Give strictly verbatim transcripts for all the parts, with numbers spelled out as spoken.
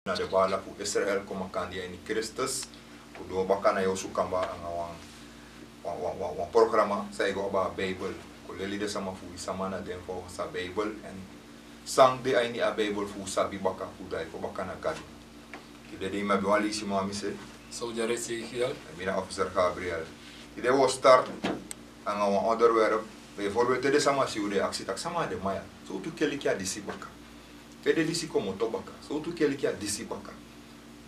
Na den baala fu Israel kon makandra ini Kristus. Un doro baka na yu osu kamba nanga wan, wan, wan, wan, wan programa san e go abra Bijbel. Kon leli den sama fu wi sama na den fu wan sa Bijbel. Èn san de a ini a Bijbel fu un sabi baka fu drai kon baka na Gado. Tide dei mi abi wan leisiman a mi se. Soldier Ezekiel. Èn mi na officer Gabriel. Tide wi o start nanga wan onderwerp. Bijvoorbeeld te den sama si un, den e aksi taki sama na den man ya. Sowtu keliki a disi baka? Te den disi komoto baka, sowtu keliki a disi baka?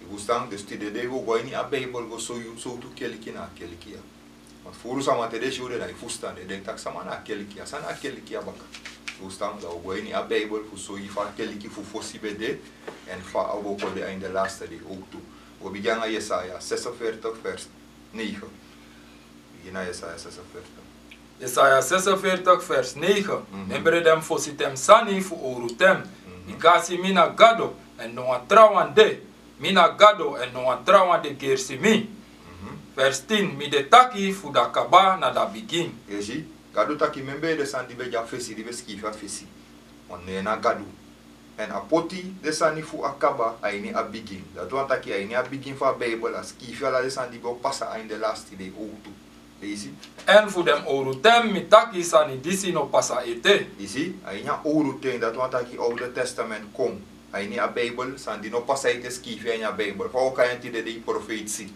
Yu fustan? Dus tide dei wi o go ini a Bijbel go sori yu sowtu keliki na a keliki ya. Want furu sama te den si un, den no e fustan, den e denki taki sama na a keliki ya, san na a keliki ya baka? Yu fustan? Dan wi o go ini a Bijbel fu sori yu fa a keliki fu fosi ben de, èn fa a o kon de a ini den laatste dei ook tu. Wi o bigin nanga Yesaya zesenveertig vers negen. Bigin na Yesaya zesenveertig. Yesaya zesenveertig vers negen. Mhm. Memre den fosi ten sani fu owru ten. Mhm. Bika a si mi na Gado, èn no wan trawan de. Mi na Gado, èn no wan trawan de gersi mi. Mhm. Vers tin. Mi de taki fu da kaba na da bigin. Yu e si, Gado taki memre den sani di ben de a fesi, di ben skiifi a fesi. Want no en na Gado. Èn a poti den sani fu a kaba a ini a bigin. Dati wani taki a ini a bigin fu a Bijbel a skiifi ala den sani di ben o pasa a ini den laatste dei ook tu. Leisi. Èn fu den owru ten mi taki sani disi no pasa ete. Yu si, a ini a owru ten, dati wani taki Oude Testament kon. A ini a Bijbel, sani di no pasa ete skiifi a ini a Bijbel. Fa wi o kai en tide dei? Profeisi.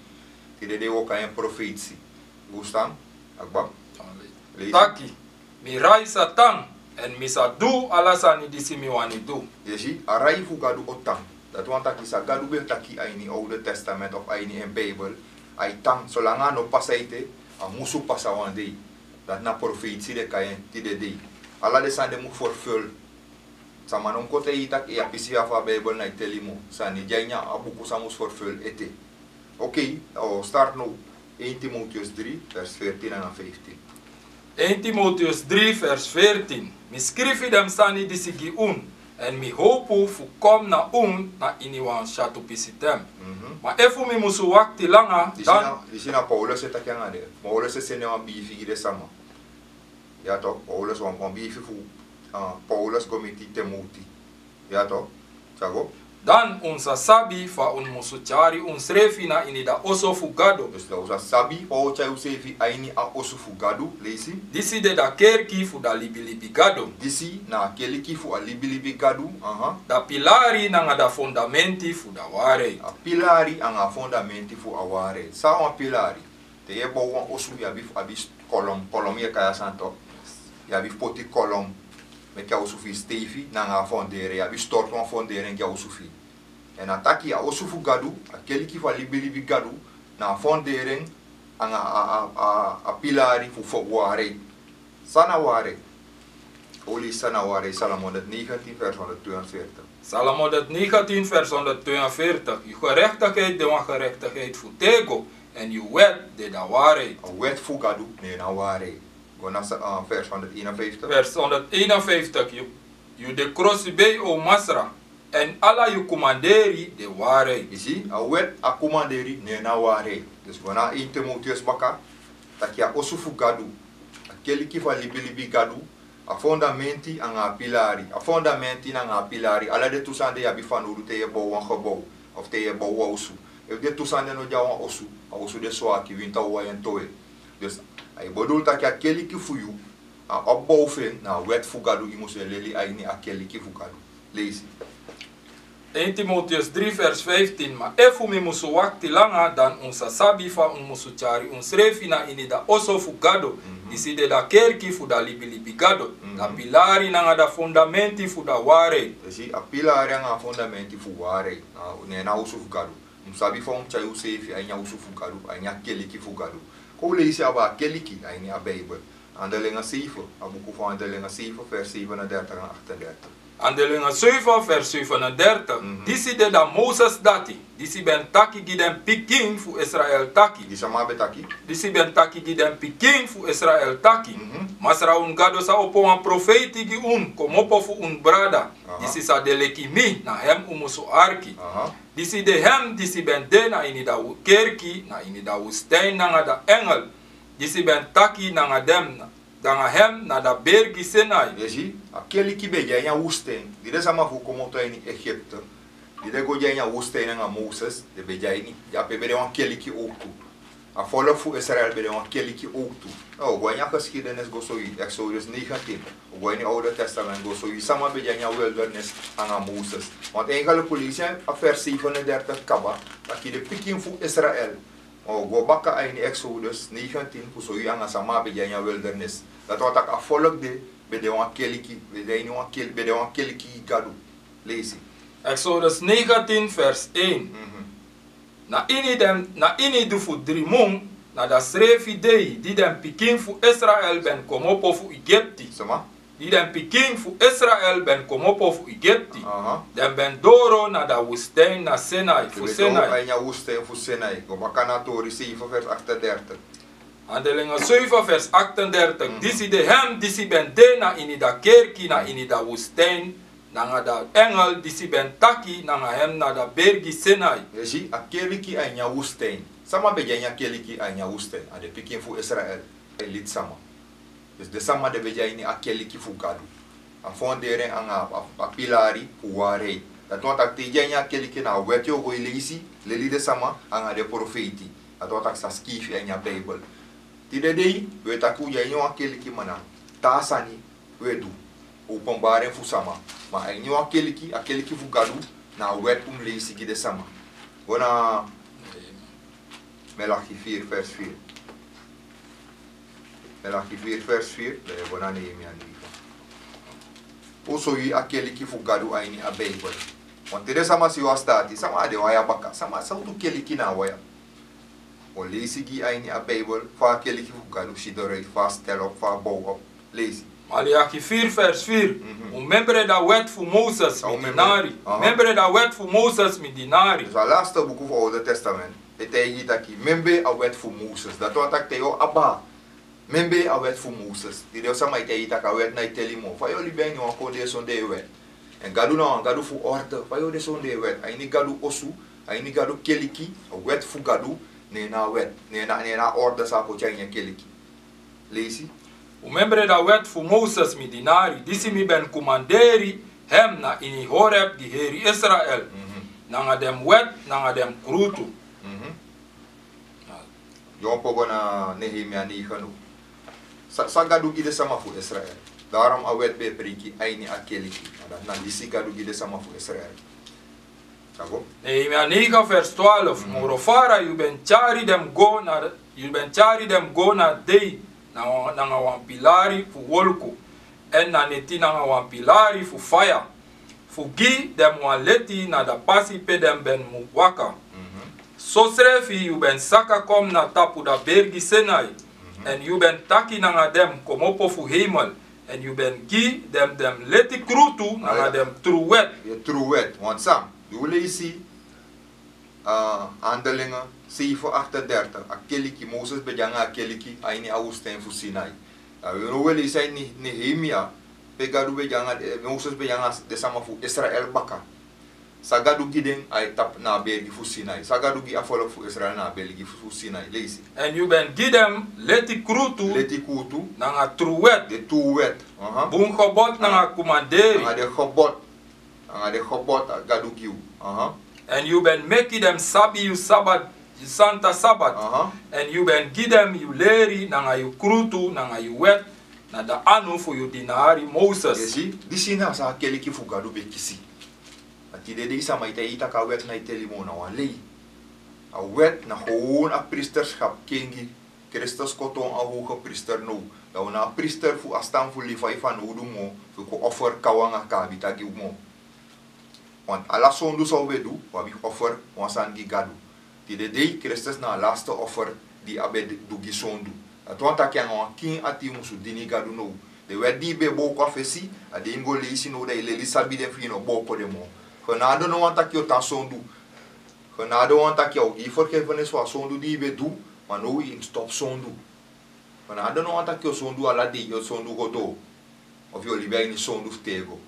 Tide dei wi o kai en profeisi. Yu fustan? Akba. Leisi. Taki, mi rai sa tan, èn mi sa du ala sani disi mi wani du. Yu e si, a rai fu Gado o tan. Dati wani taki san Gado ben taki a ini Oude Testament of a ini en Bijbel, a e tan, solanga a no pasa ete, a musu pasa wan dei. Dati na profeisi den e kai en tide dei. Ala den sani den mu vervul. Sama no mu kon taigi yu taki a pisi ya fu a Bijbel no e teli moo. Sani di de a ini a buku san musu vervul ete. Oké, dan wi o start now. Een Timotheus drie, vers veertien nanga vijftien. Een Timotheus drie, vers veertien. Mi skrifi den sani disi gi unu, èn mi howpu fu kon na unu na ini wan syatu pisi ten. Mhm. Ma efu mi musu wakti langa, disi dan na, disi na Paulus e taki nanga den. Paulus e seni wan biifi gi den sama. Ya toch, Paulus, wan, wan biifi fu, ah, Paulus go miti Timoti. Ya toch, tyari go. Dan un sa sabi fa un musu tyari unsrefi na ini da oso fu Gado. Dus dan un sa sabi fa un o tyari unsrefi a ini a oso fu Gado. Leisi. Disi de da kerki fu da libilibi Gado. Disi na a keliki fu a libilibi Gado. Aha. Da pilari nanga da fondamenti fu da waarheid. A pilari nanga a fondamenti fu a waarheid. San na wan pilari? Te yu e bow wan osu, yu abi fu abi s-, kolom, kolom yu e kai a sani toch. Yu abi fu poti kolom, meki a osu fu yu steifi, nanga a fondering, yu abi fu stortu wan fondering gi a osu fu yu. Èn a taki a osu fu Gado, a keliki fu a libilibi Gado, na a fondering, nanga a, a, a, a pilari fu, fu waarheid. San na waarheid? Wi o leisi san na waarheid, Psalm honderdnegentien, vers honderdtweeënveertig. Psalm honderdnegentien, vers honderdtweeënveertig. Yu gerechtigheid de wan gerechtigheid fu tego, èn yu wet de da waarheid. A wet fu Gado, ne na waarheid. Go na sa-, ah, vers honderdeenenvijftig. Vers honderdeenenvijftig. Yu, yu de krosibei, o Masra, èn ala yu kumanderi de waarheid. Yu si, a wet, a kumanderi, ne na waarheid. Dus go na één Timotheus baka, taki a osu fu Gado, a keliki fu a libilibi Gado, a fondamenti nanga a pilari. A fondamenti nanga a pilari, ala den tu sani de yu abi fanowdu te yu e bow wan gebouw, of te yu e bow wan osu. Efu den tu sani de no de a wan osu, a osu de swaki, winti o wai en towe. Dus a e bedoel taki a keliki fu yu, a opbouw fu en na a wet fu Gado, yu musu e leli a ini a keliki fu Gado. Leisi. Een Timotheus drie vers vijftien. Ma efu mi musu wakti langa, dan un sa sabi fa un musu tyari unsrefi na ini da oso fu Gado, mhm, disi de da kerki fu da libilibi Gado, mhm, da pilari nanga da fondamenti fu da waarheid. Yu si, a pilari nanga a fondamenti fu waarheid. Na, ne na osu fu Gado. Un sabi fa un tyari unsrefi a ini a osu fu Gado, a ini a keliki fu Gado. Kon un leisi abra a keliki a ini a Bijbel. Handelingen zeven, a buku fu Handelingen zeven, vers zevenendertig en achtendertig. Handelingen zeven, vers zevenendertig. Mhm. Disi de da Moses dati, disi ben taki gi den pikin fu Israel taki. Di sama ben taki? Disi ben taki gi den pikin fu Israel taki. Mhm. Masra un Gado sa opo wan profeiti gi un, komopo fu un brada. Aha. Disi sa de leki mi, na hem un musu arki. Aha. Disi de hem, disi ben de na ini da wu-, kerki, na ini da woestijn nanga da engel. Disi ben taki nanga dem na, nanga hem na da bergi Sinai. Yu e si, a keliki ben de a ini a woestijn. Di den sama fu komoto a ini Egipte. Di den go de na ini a woestijn nanga Moses, den ben de na ini, dyape ben de wan keliki owktu. A volk fu Israel ben de wan keliki owktu. Now, go na ini a geschiedenis go sori, Exodus negentien. Go na ini Oude Testament go sori sama ben de na ini a wildernis nanga Moses. Want eigenlijk fu leisi a vers zevenendertig kaba, taki den pikin fu Israel. O, go baka na ini Exodus negentien fu sori anga sama ben de na ini a wildernis. Dati wani taki a volk de, ben de wan keliki, ben de ini wan kel-, ben de wan keliki gi Gadu. Leisi. Exodus negentien vers één. Mhm. Na ini den, na ini di fu dri mun, na dasrefi dei di den pikin fu Israel ben komopo fu Egipti. Sama? Di den pikin fu Israel ben komopo fu Egipti, aha, den ben doro na da woestijn na Sinai, fu Sinai. Doro na ini a woestijn fu Sinai. Go baka na Tori zeven vers achtendertig. Handelingen zeven vers achtendertig. Mhm. Disi de hem, disi ben de na ini da kerki, na ini da woestijn, nanga da engel, disi ben taki nanga hem na da bergi Sinai. Yu si, a keliki na ini a woestijn. Sama ben de na ini a keliki na ini a woestijn? A den pikin fu Israel. A liti sama. Dus den sama de ben de na ini a keliki fu Gadu. A fondering anga a, a pilari fu waarheid. Dati wani taki te yu de na ini a keliki, na a wet yu o go e leisi, leli den sama anga den profeiti. Dati wani taki san skrifi na ini a Bijbel. Tide dei, wi e taki wi de na ini wan keliki, ma na taa sani wi e du. Openbaring fu sama. Ma na ini wan keliki, a keliki fu Gadu, na a wet un mus leisi gi den sama. Go na Melachi vier vers vier. Melachi vier vers vier, dan yu go na Nehemia negen. Un o sori yu a keliki fu Gadu na ini a Bijbel. Want te den sama si wan stati, sama de wan ya baka, sama, sowtu keliki na wan ya? Un o leisi gi yu na ini a Bijbel, fa a keliki fu Gadu sidon, fa a stel op, fa a bow op. Leisi. Maleaki vier vers vier. Mhm. Un memre da wet fu Moses, mi dinari. Aha. Memre da wet fu Moses, mi dinari. Dus a laatste buku fu Oude Testament. E taigi yu taki memre a wet fu Moses. Dati wani taki te yu o abi memre a wet fu Moses. Tide wan sama e taigi yu taki a wet no e teli moro. Fa yu o libi na ini wan kondee sondee wet? Èn Gadu na wan Gadu fu orde. Fa yu o de sondee wet? Na ini Gadu osu, na ini Gadu keliki, a wet fu Gadu, ne en na a wet. Ne en na, ne en na a orde san a poti na ini a keliki. Leisi. Un memre da wet fu Moses, mi dinari, disi mi ben komanderi hem na ini Horeb gi heri Israel. Mhm. Nanga den wet, nanga den krutu. Mhm. Yu o poi go na Nehemia negen now. San, san Gadu gi den sama fu Israel. Daarom a wet ben e preiki na ini a keliki. Ma dati na disi Gadu gi den sama fu Israel. Sa go. Nehemia negen vers twaalf. Mhm. Moro fara yu ben tyari den go na, yu ben tyari den go na dei na, nanga wan pilari fu wolku, èn na neti nanga wan pilari fu faya, fu gi den wan leti na da pasi pe den ben mu waka. Mhm. Sosrefi yu ben saka kon na tapu da bergi Sinai, mhm, èn yu ben taki nanga den komopo fu heimel, èn yu ben gi den den leti krutu nanga den tru wet. Den tru wet. Want san, yu leisi, ah, Handelingen zeven achtendertig, a keliki, Moses ben de nanga a keliki na ini a woestijn fu Sinai. Dan wi no, wi leisi na ini Nehemia, pe Gadu ben de nanga, eh, Moses ben de nanga den sama fu Israel baka. San Gadu gi den na a tapu na a bergi fu Sinai. San Gadu gi a volk fu Israel na a bergi fu, fu Sinai. Leisi. Èn yu ben gi den leti krutu. Leti krutu. Nanga tru wet. Den tru wet. Aha. Bun gebod nanga komanderi. Nanga den gebod. Nanga den gebod a Gadu gi yu. Aha. Èn yu ben meki den sabi yu Sabat, yu santa Sabat. Aha. Èn yu ben gi den yu leri nanga yu krutu nanga yu wet na da anu fu yu dinari Moses. Yu si, disi na san a keliki fu Gadu ben kisi. A tide dei sama e taigi yu taki a wet no e teli moro, na wan lei. A wet na gewoon a priesterschap, kengi. Kristus kon toon a hoge priester now. Dan un na a priester fu a stam fu Levi fanowdu moro, fu kon offer kaw nanga kabita gi un moro. Want ala sondu san un ben du, un abi offer wan sani gi Gadu. Tide dei Kristus na a laatste offer di a ben du gi sondu. Dati wani taki nanga wan klin ati yu musu dini Gadu now. Den wet di yu ben booko a fesi, a den yu mus go leisi now, dan yu leli sabi den fu yu no booko den moro. Genade no wani taki yu o tan sondu. Genade wani taki a o gi yu vergiffenis fu a sondu di yu ben du, ma now yu mus stop sondu. Genade no wani taki yu o sondu ala dei, yu o sondu go doro. Of yu o libi na ini sondu fu tego.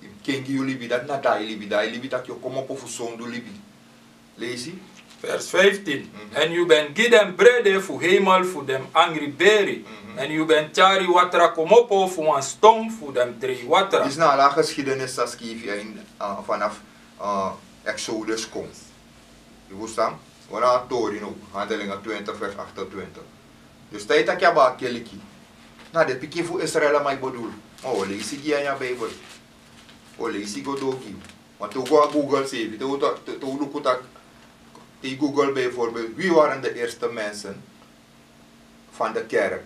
Yu mus kengi yu libi, dati na daai libi, daai libi taki yu o komopo fu sondu libi. Leisi. Vers vijftien. Mhm. Èn yu ben gi den brede fu heimel fu den angri beri. Mhm. Èn yu ben tyari watra komopo fu wan ston fu den drei watra. Disi na ala geschiedenis san skrifi na ini, ah, vanaf, ah, Exodus kon. Yu fustan? Wan na a tori now, Handelingen twintig vers achtentwintig. Dus te yu taki abra a keliki, na den pikin fu Israel a man yu bedoel. Ma wi o leisi gi yu a ini a Bijbel. Wi o leisi go doro gi yu. Want te wi go a Google seefi, te wi ta-, te, te wi luku taki, te yu Google bijvoorbeeld, wie waren de eerste mensen van de kerk?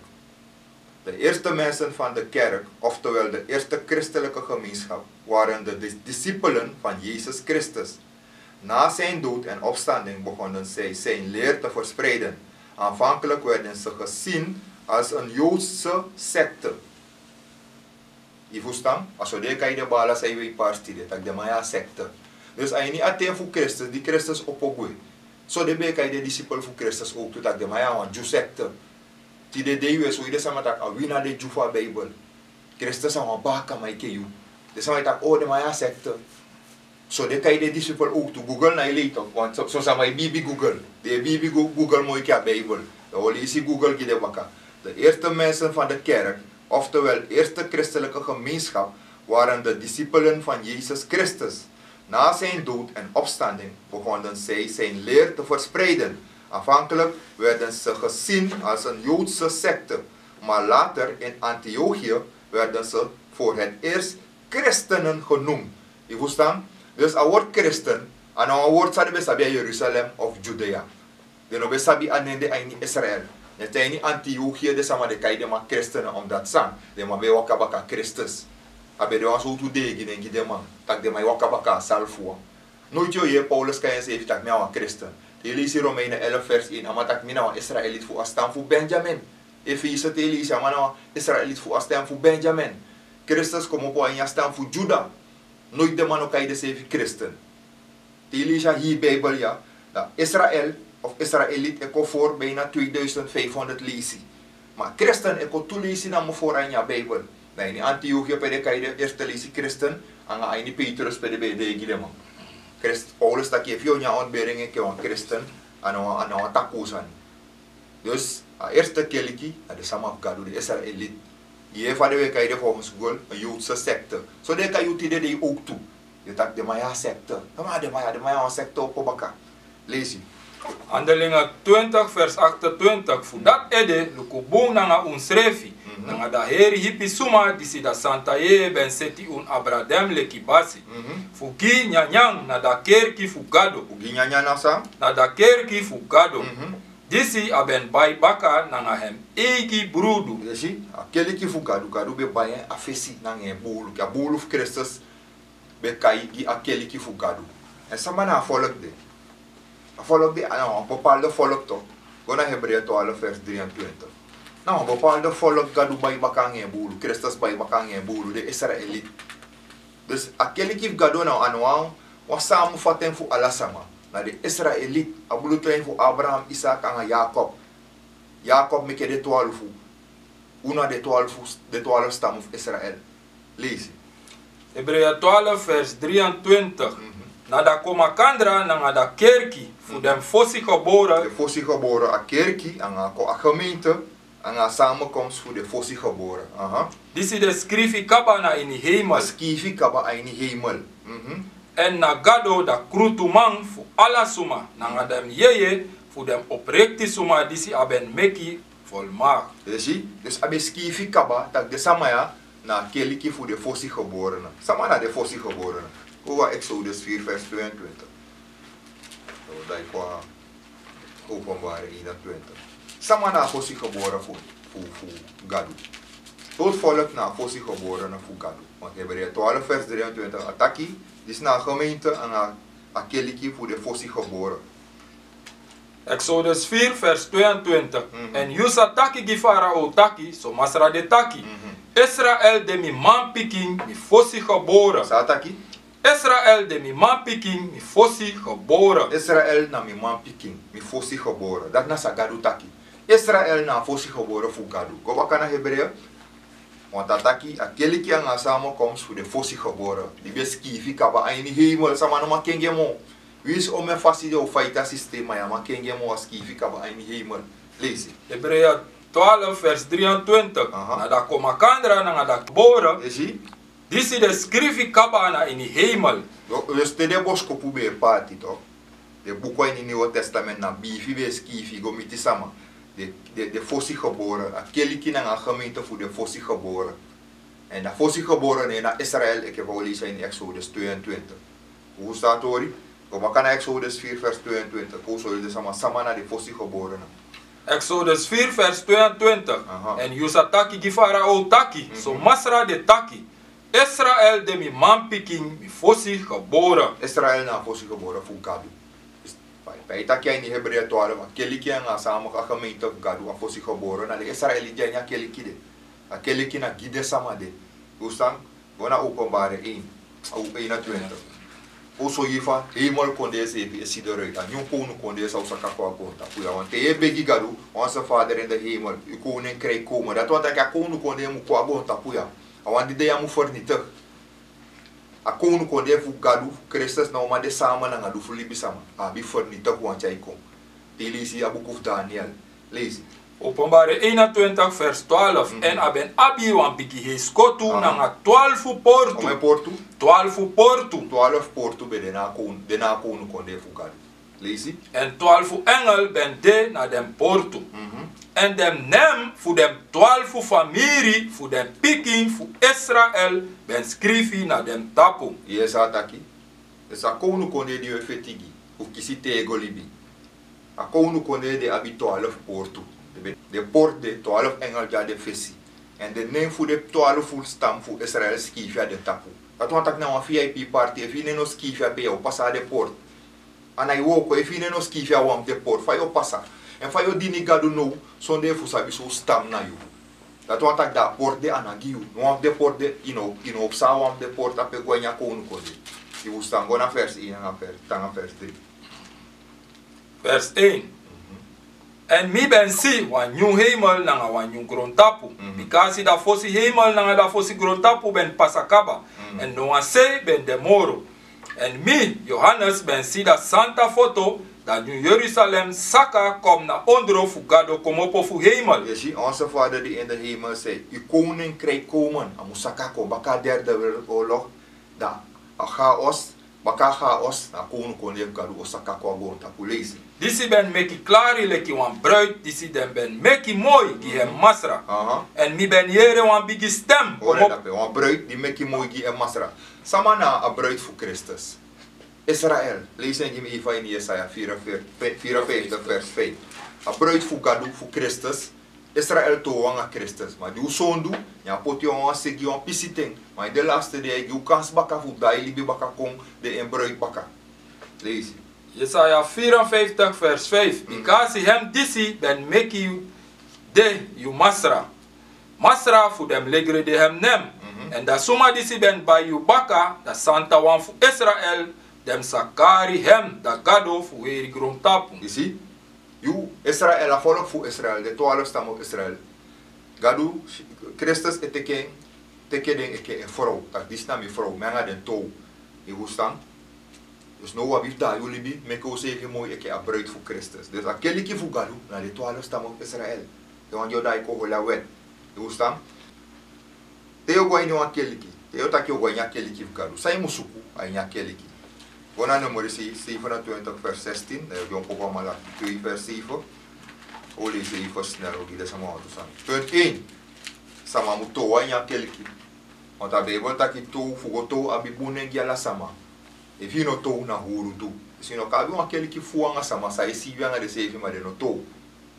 De eerste mensen van de kerk, oftewel de eerste christelijke gemeenschap, waren de dis-, discipelen van Jezus Christus. Na zijn dood en opstanding begonnen zij zijn leer te verspreiden. Aanvankelijk werden ze gezien als een Joodse secte. Yu fustan? A so den e kai den bala san yu e parsi tide, taki den man ya a sekte. Dus a ini a ten fu Kristus, di Kristus opo gwe, so den ben e kai den disipel fu Kristus owktu, taki den man ya a wan Dyu sekte. Tide dei wi e soi den sama taki a wi na den Dyu fu a Bijbel. Kristus a wan baakaman enke yu. Den sama e taki, o, den man ya a sekte. So den e kai den disipel owktu. Google na e lei tok, want so, son sama e biibi Google. Den e biibi Gu-, Google moo enke a Bijbel. Dan wi o leisi Google gi den baka. De eerste mensen van de kerk, oftewel eerste christelijke gemeenschap, waren de discipelen van Jezus Christus. Na zijn dood en opstanding begonnen zij zijn leer te verspreiden. Aanvankelijk werden ze gezien als een Joodse secte, maar later in Antiochië werden ze voor het eerst christenen genoemd. Yu fustan? Dus a word Christen, a no wan word san den ben sabi a Jerusalem of Judea. Den no ben sabi a nen de a ini Israel. Neti a ini Antiochië den sama den kai den man Christenen, omdat san, den man ben e waka baka Kristus. A ben de wan sowtu deigi gi den, gi den man, taki den man e waka baka a salfu wan. Noiti yu o yere Paulus kai enseefi taki mi na wan Christen. Te yu leisi Romeinen elf vers één, a man taki mi na wan Israelit fu a stam fu Benjamin. Efese, te yu leisi, a man na wan Israelit fu a stam fu Benjamin. Kristus komopo a ini a stam fu Juda. Noiti den man no kai denseefi Christen. Te yu leisi a hii Bijbel ya, dan Israel of Israelit e kon voor bijna tweeduizend vijfhonderd leisi. Ma Christen e kon tu leisi namo voor a ini a Bijbel. Na ini Antiochië pe den kai den eerste leisi Christen, anga a ini Petrus pe den ben e deigi den man. Christ-, Paulus taki efu yu o nyan ontbering enke wan Christen, a no wan, a no wan takuu sani. Dus a eerste keliki na den sama fu Gadu, den Israelit. Yu yere fa den ben e kai den volgens Google, een Joodse secte. So den e kai yu tide dei owktu. Den taki den man ya a sekte. Den man ya, den man ya, den man ya a wan sekte opo baka. Leisi. Handelingen twintig vers achtentwintig. Fu dati ede, luku bun nanga unsrefi, mhm, nanga da heri hipi suma disi da Santa Yeye ben seti un abra den leki basi. Mhm. Fu gi nyanyan na da kerki fu Gado. Fu gi nyanyan na san? Na da kerki fu Gado. Mhm. Disi a ben bai baka nanga en eigi brudu. Yu si, a keliki fu Gadu, Gadu ben bai en a fesi nanga en buulu. A buulu fu Kristus ben kai gi a keliki fu Gadu. Èn sama na a volk de? A volk de, a na wan bepaalde volk toch. Go na Hebreeën twaalf vers drieëntwintig. Na wan bepaalde volk Gadu bai baka nanga en buulu, Kristus bai baka nanga en buulu, den Israelit. Dus a keliki fu Gado na, a no wan, wan samenvatting fu ala sama. Na den Israelit, a bloedlijn fu Abraham, Isaac nanga Jacob. Jacob meke den twalufu. Un na den twalufu, den twalufu stam fu Israel. Leisi. Hebreeën twaalf vers drieëntwintig. Mhm. Na da kon makandra nanga da kerki fu, mhm, den fosi gebore. Den fosi gebore, a kerki, anga a ko-, a gemeente, anga a samenkomst fu den fosi gebore. Aha. Disi den skrifi kaba na ini heimel. A skiifi kaba a ini heimel. Mhm. Èn na Gado da krutuman fu ala suma, nanga den yeye fu den oprekti suma disi a ben meki volmaakt. Yu si, dus a ben skiifi kaba taki den sama ya na a keliki fu den fosi geborene. Sama na den fosi geborene? Go na Exodus vier vers tweeëntwintig. So, dan yu kon Openbaring eenentwintig. Sama na a fosi gebore fu, fu, fu Gadu? Tot volk na a fosi geborene fu Gadu. Want Hebreeën twaalf vers drieëntwintig a taki, disi na a gemeente anga a keliki fu den fosi gebore. Exodus vier vers tweeëntwintig. Mhm. Èn yu sa taki gi Farao taki, so Masra de taki: Mhm. Israel de mi manpikin, mi fosi gebore. Sa taki? Israel de mi manpikin, mi fosi gebore. Israel na mi manpikin, mi fosi gebore. Dati na san Gadu taki. Israel na a fosi gebore fu Gadu. Go baka na Hebreeën. Want a taki, a keliki anga a samenkomst fu den fosi gebore, di ben skiifi kaba a ini heimel, sama no man kengi en moo. Winsi omeni fasi den o faiti a sistema, yu á man kengi en moo, a skiifi kaba a ini heimel. Leisi. Hebreeën twaalf vers drieëntwintig. Aha. Na da kon makandra nanga da gebore. Yu si? Disi den skrifi kaba na ini heimel. Dus te den boskopu ben e paati, toch? Den buku a ini Nieuwe Testament na biifi ben e skiifi go miti sama. Den, den, den fosi gebore, a keliki nanga a gemeente fu den fosi gebore. En a fosi gebore na Israel, enke fa un leisi a ini Exodus tweeëntwintig. Un sa tori, go baka na Exodus vier vers tweeëntwintig, kon un sori den sama, sama na den fosi gebore na. Exodus vier vers tweeëntwintig. Aha. En yu sa taki gi Farao taki, so Masra de taki, Israel de mi manpikin, mi fosi gebore. Israel na a fosi gebore fu Gadu. Fa, fa yu taki a ini Hebreeën twaalf, a keliki nanga a sama, a gemeente fu Gadu, a fosi gebore, na den Israel di a ini a keliki de. A keliki na gi den sama de. Yu san, go na Openbaring één, a, eenentwintig. Un sori fa heimel kondee seefi e si eruit. A nyun kownu kondee san o saka kon a goontapu ya. Want te yu e begi Gadu, Onze Vader in de hemel, uw koninkrijk komen. Dati wani taki a kownu kondee mu kon a goontapu ya. A wan di de ya mu vernietig. A kownu kondee fu Gadu, fu Kristus, na o man de sama nanga du fu libisama. A abi vernietig wan tyai kon. Te yu leisi a buku fu Daniel. Leisi. Openbaring eenentwintig vers twaalf. Mhm. En a ben abi wan bigi heiskotu nanga twaalfu portu. Omeni portu? Twaalfu portu. Twaalf portu ben de na a kown-, de na a kownu kondee fu Gadu. Leisi. En twaalfu engel ben de na den portu. Mhm. En den nen fu den twaalfu famiri fu den pikin fu Israel ben skrifi na den tapu. Yu yere san a taki? Dus a kownu kondee di wi e feti gi, fu kisi tego libi. A kownu kondee de abi twaalf portu. Den, den portu de, twaalf engel de a den fesi. En den nen fu den twaalfu stam fu Israel skiifi a den tapu. Dati wani taki na wan V I P party, efu yu nen no skiifi ape, yu o pasa a den portu. A na yu wooko, efu yu nen no skiifi a wan fu den portu, fa yu o pasa? En fa yu o dini Gadu now, sondee fu sabi san stam na yu? Dati wani taki a portu de a no gi yu. No wan fu den portu de, yu no, yu no o pasa a wan fu den portu ape go a ini a kownu kondee. Yu mus tan go na vers één nanga vers, tan nanga vers drie. Vers één. Mhm. En mi ben si wan nyun heimel nanga wan nyun grontapu. Mhm. Bika a si da fosi heimel nanga da fosi grontapu ben pasa kaba. Mhm. En no wan sei ben de moro. En mi, Johannes, ben si da santa foto, da nyun Jerusalem saka kon na ondro fu Gado komopo fu heimel. Yu si, Onze Vader di in de hemel zei, uw koninkrijk komen. A mus saka kon baka a derde wereldoorlog. Da a chaos, baka a chaos, na a kownu kondee fu Gadu o saka kon a goontapu. Leisi. Disi ben meki klari leki wan bruid, disi den ben meki moi gi en masra. Aha. En mi ben yere wan bigi stem. Hori dape, wan bruid di meki moi gi en masra. Sama na a bruid fu Kristus? Israel. Leisi en gi mi, efu a ini Jesaja vierenveertig, vierenvijftig vers vijf. A bruid fu Gadu, fu Kristus. Israel tow anga Kristus. Ma di un sondu, ne a poti wan, wan segi, wan pisi ten. Ma ini den laatste dei a e gi un kansi baka fu daai libi baka kon de en bruid baka. Leisi. Jesaja vierenvijftig vers vijf. Mm. Bika a si hem disi ben meki de yu masra. Masra fu den legre de hem nen. Mhm. En da suma disi ben bai yu baka, da Santa Wan fu Israel, den sa kari hem, da Gado fu heri grontapu. Yu si? Yu, Israel, a volk fu Israel, den twaalf stam fu Israel. Gadu, Kristus e teke, teke den enke en frow. Taki disi na mi frow, mi anga den tow. Yu e frustan? Dus now un abi fu daai un libi, meki unseefi moi enke a bruid fu Kristus. Dus a keliki fu Gadu na den twaalf stam fu Israel. Den wan di o daai kon holi a wet. Yu e frustan? Te yu o go a ini wan keliki, te yu o taki yu o go a ini a keliki fu Gadu, san yu mus suku a ini a keliki? Go na Numeri sei-, zevenentwintig vers zestien, dan yu o dyompo go na Malaki twee vers zeven. Un o leisi en versnel, un o gi den sama wantu sani. Punt één. Sama mu tow a ini a keliki. Want a Bijbel taki tow, fu go tow abi bun nen gi ala sama. Efu yu no tow na huru du. Dus yu no kan abi wan keliki fu anga sama, san e siibi anga denseefi ma den no tow.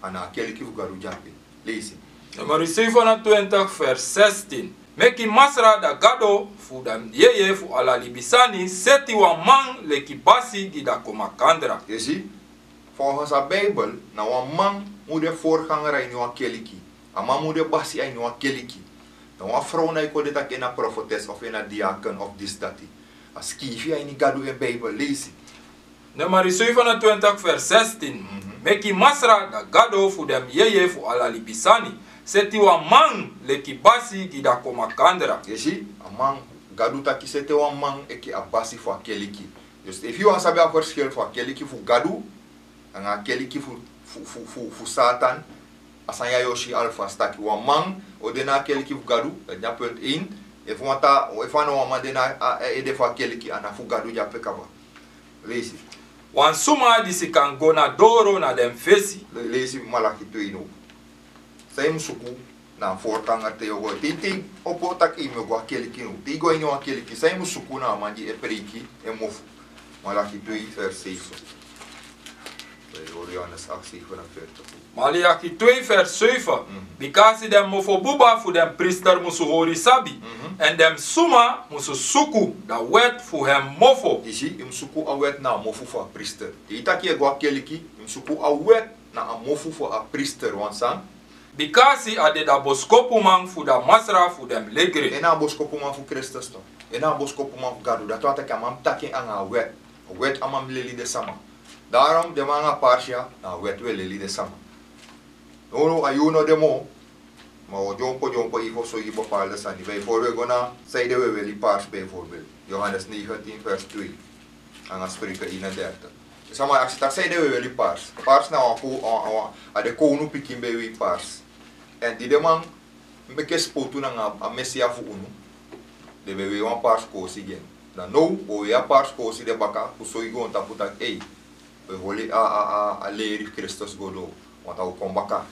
A no a keliki fu Gadu de ape. Leisi. Numeri zevenentwintig vers zestien. Meki Masra da Gado fu den yeye fu ala libisani seti wan man leki basi gi den komakandra. Yu si, volgens a Bijbel, na wan man mu de voorganger a ini wan keliki. A man mu de basi a ini wan keliki. Na wan frow no e kon de taki en na profetes of en na diaken of disi dati. A sikiifi a ini Gadu en Bijbel. Leisi. Numeri zevenentwintig vers zestien. Mhm. Meki Masra da Gado fu den yeye fu ala libisani seti wan man leki basi gi den komakandra. Yu si, a man, Gadu taki seti wan man enke a basi fu a keliki. Dus efu yu wani sabi a verschil fu a keliki fu Gadu anga a keliki fu, fu, fu, fu, fu Satan, a sani ya yu o si alvast taki wan man o de na a keliki fu Gadu, dati na punt één. Efu wan ta, efu a no wan man de na a, a ede fu a keliki, a na fu Gadu di ape kaba. Leisi. Wan suma disi kan go na doro na den fesi. Le-, leisi Malaki tu yu no. San yu mus suku na a voorganger te yu o go. Te, te yu opo taki yu mus go a keliki no. Te yu go ini wan keliki, san yu mus suku na a man di e preiki en mofu. Malaki tu vers zeven. Wi e hori Johannes acht zevenenveertig. Malaki tu vers zeven. Mhm. Bikasi den mofobuba fu den priester musu hori sabi. Mhm. Èn den suma musu suku da wet fu hen mofo. Yu si, yu mus suku a wet na a mofu fu a priester. Te yu taki yu e go a keliki, yu mus suku a wet na a mofu fu a priester, wan san. Bikasi a de da boskopuman fu da Masra fu den legre. En na a boskopuman fu Kristus toch. En na a boskopuman fu Gadu. Dati wani taki a man mus taki en anga a wet. A wet a man mus leli den sama. Daarom den man anga pars ya, na a wet wi e leli den sama. Now, now, a yu no de moo. Ma wi o dyompo dyompo yu fu soi yu bepaalde sani. Bijvoorbeeld, go na sanede wi e weri pars, bijvoorbeeld. Johannes negentien vers twee. Anga Spreuken eenendertig. Sama e aksi taki sanede wi e weri pars. Pars na wan ko-, wan, wan, a de kownu pikin ben e wei pars. Èn di den man meke spotu nanga a Mesia fu unu, den ben wei wan pars koosi gi en. Dan now, wi o wei a pars koosi de baka, fu soi goontapu taki, ei, wi e holi a, a, a, a leri fu Kristus go doo. Want a o kon baka.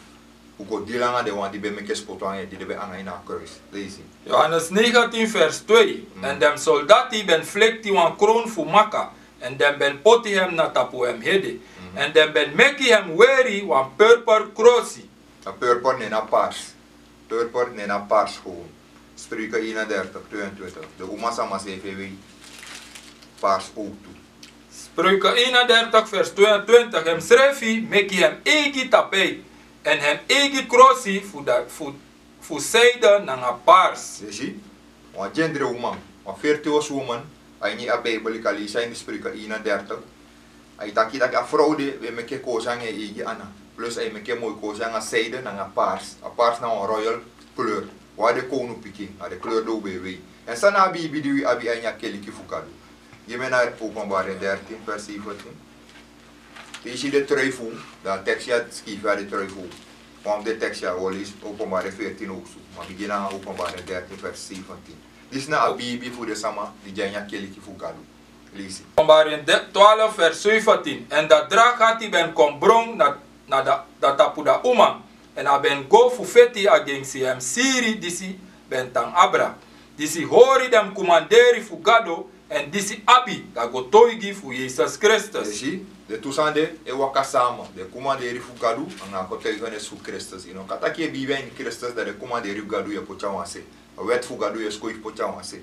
Wi go dili anga den wan di ben meke spotu anga en, di den ben anga en na a kruis. Leisi. Johannes negentien vers twee. Mm. Èn den soldati ben flekti wan kron fu maka, èn den ben poti hem na tapu hem ede. Mhm. Èn den ben meki hem weri wan purper krosi. A purper na en na pars. Purper na en na pars gewoon. Spreuken eenendertig, tweeëntwintig. Den umasma srefi e wei pars ook tu. Spreuken eenendertig vers tweeëntwintig. Hemsrefi meki hem eigi tapijt èn hem eigi krosi fu da-, fu, fu zijde nanga pars. Yu si, wan gendre uman, wan virtuous woman, a ini a Bijbel, yu kan leisi a ini Spreuken eenendertig. A e taki taki a frow de, e meki koosi anga en eigi ana. Plus a e meki moi koosi anga zijde nanga pars. A pars na wan royal kleur. Wi a de kownu pikin, a de kleur di wi ben e wei. Èn san na a biibi di wi abi a ini a keliki fu Gadu? Gi mi na Openbaring dertien vers zeventien. Te yu si den trui fu unu, dan a tekst ya skrifi a den trui fu unu. Wan fu den tekst ya, wi o leisi Openbaring veertien ook so. Ma bigin na Openbaring dertien vers zeventien. Disi na a biibi fu den sama di de a ini a keliki fu Gadu. Leisi. Openbaring twaalf vers zeventien. Èn da dra gati ben kon bron na, na da, da tapu da uman. Èn a ben go fu feti agensi hemsiri disi ben tan abra. Disi hori den komanderi fu Gado, èn disi abi da kotoigi fu Yesus Kristus. Yu si, den tu sani de e waka sama, den komanderi fu Gadu, anga a kotoigi fu Kristus. Yu no kan taki yu e biibi a ini Kristus, dan den komanderi fu Gadu yu e poti a wan se. A wet fu Gadu yu e skoifi poti a wan se.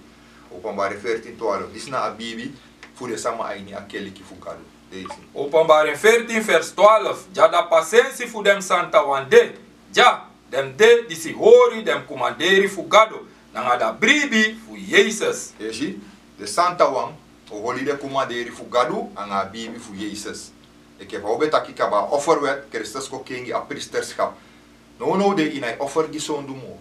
Openbaring veertien twaalf. Disi na a biibi fu den sama a ini a keliki fu Gadu. Leisi. Openbaring veertien vers twaalf. Dya da pasensi fu den santawan de. Dya, den de disi hori den komanderi fu Gado, nanga da bribi fu Yesus. Yu si, den santawan o hori den komanderi fu Gadu, anga a biibi fu Yesus. Enke fa wi ben taki kaba, a offerwet, Kristus kon kengi a priesterschap. Nownow den e, yu no e offer gi sondu moo.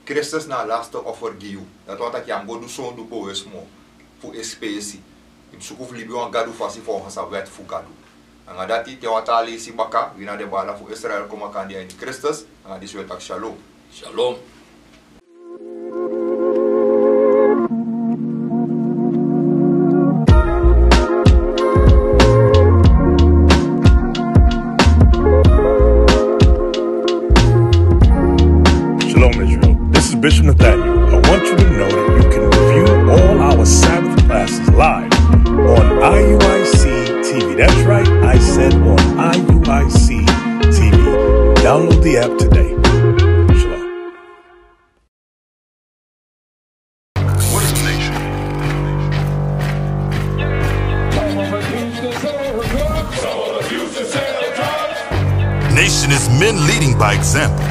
Kristus na a laatste offer gi yu. Dati wani taki yu á mu go du sondu boys moo. Fu expiatie. Yu mu suku fu libi wan Gadu fasi volgens a wet fu Gadu. Anga dati te wan taa leisi baka, wi na den baala fu Israel kon makandra ini Kristus, anga disi wi e taki shalom. Shalom. Shalom, Israel. This is Bishop Nathaniel. I want you to know that you can view all our Sabbath classes live on I U I C T V. That's right, I said on I U I C T V. Download the app today. Shalom. What is nation? Nation is men leading by example.